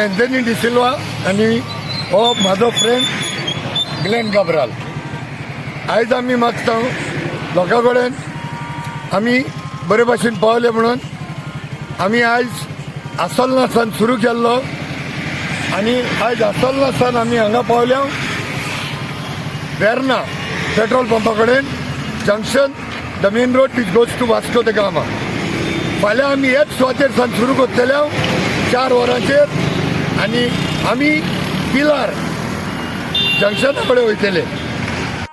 Anthony D'Silva आनी हो म्हाजो फ्रेंड ग्लेन काब्राल. आयज आमी मागता लोकां कडेन, आमी बरे भाशेन पावले म्हणून. आमी आयज आसोलना सुरू केल्लो आनी आयज आसोलना आमी हांगा पावल्या, वेर्ना पेट्रोल पंपा कडेन junction, the main road which goes to Vasco the Gama. फाल्यां आमी हेच सुवातेर सावन सुरू करतले 4 वरांचेर आनी आमी पिलार जंक्शना कडेन वयतले.